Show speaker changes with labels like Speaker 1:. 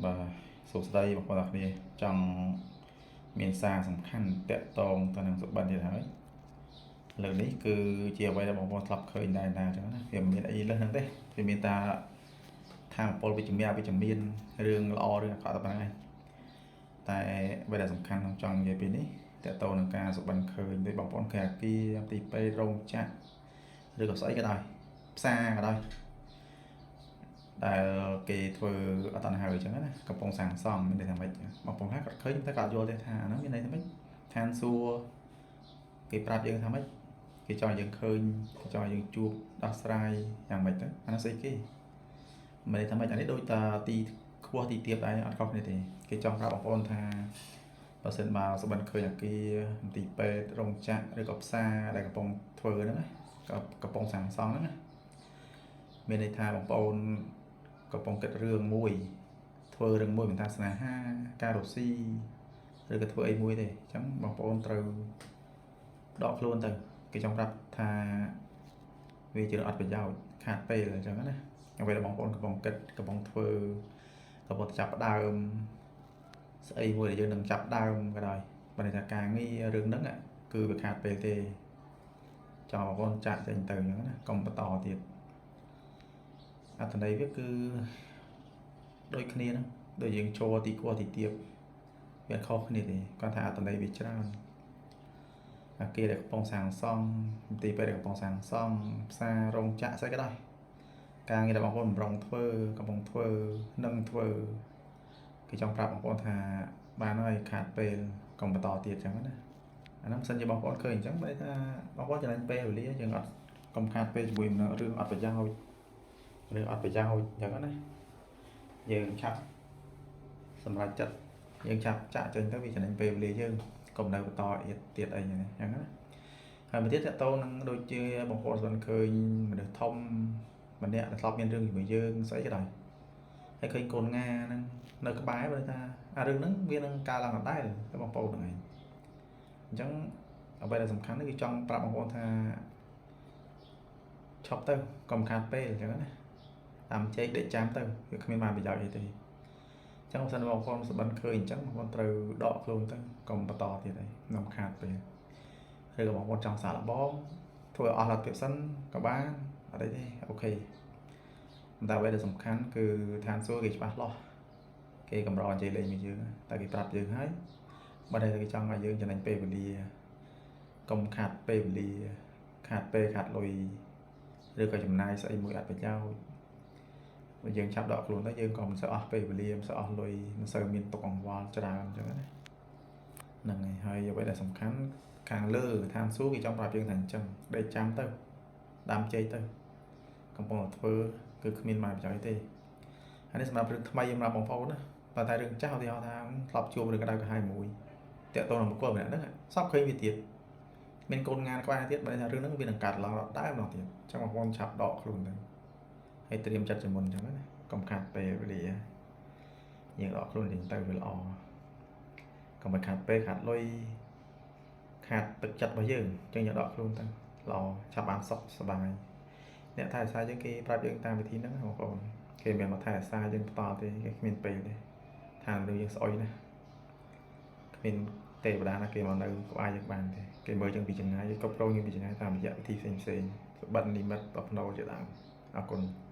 Speaker 1: បាទសួស្តីបងប្អូនទាំងគ្នាចង់មានសារសំខាន់តាក់ទងទៅនឹងសុបិនទៀតហើយលើកនេះគឺជាអ្វីដែលបងប្អូនធ្លាប់ឃើញដែរណាអញ្ចឹងណាវាមិនមានអីលើសហ្នឹងទេវាមានតែថាមពលវិជ្ជមានអវិជ្ជមានរឿងល្អរឿងអាក្រក់តែប៉ុណ្្នឹងឯងតែអ្វីដែលសំខាន់ខ្ញុំចង់និយាយពីនេះតាក់ទងនឹងការសុបិនឃើញដូចបងប្អូនឃើញអាគារទីពេទ្យរោងចក្រឬក៏ស្អីក៏ដោយផ្សារក៏ដោយ ដែលគេធ្វើអត់តាន់ហើយអញ្ចឹងណាកំពុងសាងសង់មានន័យថាម៉េចបងប្អូនខ្លះគាត់ឃើញតែគាត់យល់ទេថាហ្នឹងមានន័យថាម៉េចឋានសួគ៌គេប្រាប់យើងថាម៉េចគេចង់ឲ្យយើងឃើញគេចង់ឲ្យយើងជួបដោះស្រាយយ៉ាងម៉េចទៅអាហ្នឹងស្អីគេមានន័យថាម៉េចអានេះដូចតាទីខ្ពស់ទីទាបដែរអត់ខុសគ្នាទេគេចង់ប្រាប់បងប្អូនថាបើសិនបើសុបិនឃើញអាគារមន្ទីរពេទ្យរោងចក្រឬក៏ផ្សារដែលកំពុងធ្វើហ្នឹងណាក៏កំពុងសាងសង់ហ្នឹងណាមានន័យថាបងប្អូន កំពុងគិតរឿងមួយធ្វើរឿងមួយមិនថាស្នេហាការរកស៊ីឬក៏ធ្វើអីមួយទេអញ្ចឹងបងប្អូនត្រូវដកខ្លួនទៅគេចង់ប្រាប់ថាវាជារឿងអត់ប្រយោជន៍ខាតពេលអញ្ចឹងណាអ្វីដែលបងប្អូនកំពុងគិតកំពុងធ្វើកំពុងចាប់ផ្ដើមស្អីមួយដែលយើងនឹងចាប់ដើមក៏ដោយបើន័យថាការងាររឿងហ្នឹងគឺវាខាតពេលទេចង់បងប្អូនចាក់ចេញទៅអញ្ចឹងណាកុំបន្តទៀតអត្ថន័យវាគឺ ដូចគ្នាហ្នឹងដូចយើងចូលទីគោះទីទៀបវាខុសគ្នាទេគាត់ថាអត្ថន័យវាច្រើនអាគារដែលកំពុងសាងសង់មន្ទីរពេទ្យដែលកំពុងសាងសង់ផ្សាររោងចក្រស្អីក៏ដោយការងារដែលបងប្អូនបំរុងធ្វើកំពុងធ្វើនឹងធ្វើគេចង់ប្រាប់បងប្អូនថាបានហើយខាតពេលកុំបន្តទៀតអញ្ចឹងណាអាហ្នឹងមិនសិនជាបងប្អូនឃើញអញ្ចឹងបែរថាបងប្អូនចំណេញពេលវេលាយើងអត់កុំខាតពេលជាមួយនឹងរឿងអត់ប្រយោជន៍រឿងអត់ប្រយោជន៍អញ្ចឹងណា យើងឆាប់សម្រាប់ចិត្តយើងឆាប់ចាក់ចេញទៅវាចំណេញពេលវេលាយើងកុំនៅបន្តទៀតទៀតអីហ្នឹងអញ្ចឹងណាហើយមួយទៀតតកតងនឹងដូចជាបងប្អូនស្មានឃើញមនុស្សធំម្នាក់ដែលធ្លាប់មានរឿងជាមួយយើងស្អីក៏ដោយហើយឃើញកូនងាហ្នឹងនៅក្បែរបើថាអារឿងហ្នឹងវានឹងកើតឡើងដដែលទៅបងប្អូនហ្នឹងឯងអញ្ចឹងអ្វីដែលសំខាន់គឺចង់ប្រាប់បងប្អូនថាឈប់ទៅកុំខាតពេលអញ្ចឹងណាតាមជែកដេកចាំទៅវាគ្មានបានប្រយោជន៍អីទេអញ្ចឹងបើសិនបងប្អូនសបិនឃើញអញ្ចឹងបងប្អូនត្រូវដកខ្លួនទៅកុំបន្តទៀតអីនំខាតពេលឬក៏បងប្អូនចង់សាកល្បងធ្វើឲ្យអស់លទ្ធភាពសិនក៏បានអត់អីទេOK តែអ្វីដែលសំខាន់គឺឋានសួគ៌គេច្បាស់លាស់គេកម្រនិយាយលេងមួយយើងតែគេប្រាប់យើងហើយបើតែគេចង់ឲ្យយើងចំណេញពេលវេលាកុំខាតពេលវេលាខាតពេលខាតលុយឬក៏ចំណាយស្អីមួយអត់ប្រយោជន៍បើយើងឆាប់ដកខ្លួនទៅយើងក៏មិនសូវអស់ពេលវេលាមិនសូវអស់លុយមិនសូវមានទុកអង្វល់ច្រើនអញ្ចឹងណាហ្នឹងហើយហើយអ្វីដែលសំខាន់ខាងលើឋានសួគ៌គេចង់ប្រាប់យើងថាអញ្ចឹងដេកចាំទៅដាំជ័យទៅកំពុងតែធ្វើគឺគ្មានមកប្រយោជន៍ទេហើយនេះសម្រាប់រឿងថ្មីសម្រាប់បងប្អូនណាប៉ុន្តែរឿងចាស់ឧទាហរណ៍ថាធ្លាប់ជួបរឿងក្តៅក្រហាយមួយតាក់ទងនឹងបុគ្គលម្នាក់ហ្នឹងសពឃើញវាទៀតមានកូនងានក្បែរទៀតបើថារឿងហ្នឹងវានឹងកាត់ឡើងដល់ដែរម្ដងទៀតអញ្ចឹងបងប្អូនឆាប់ដកខ្លួនទៅហើយត្រៀមចិត្តជាមុនអញ្ចឹងណាកុំខាតពេលវេលាយើងដកខ្លួនចេញទៅវាល្អកុំឲ្យខាតពេលខាតលុយខាតទឹកចិត្តរបស់យើងអញ្ចឹងយើងដកខ្លួនទៅល្អឆាប់បានសុខសប្បាយអ្នកថែរក្សាយើងគេប្រាប់យើងតាមវិធីហ្នឹងបងប្អូនគេមិនមកថែរក្សាយើងបន្តទេគេគ្មានពេលទេថាមនុស្សយើងស្អុយណាស់គ្មានទេវតាណាគេមកនៅក្បែរយើងបានទេគេមើលយើងពីចម្ងាយគេគ្រប់គ្រងយើងពីចម្ងាយតាមរយៈវិធីផ្សេងផ្សេងសុបិននិមិត្តប្រភ្នោជាដើមអរគុណ។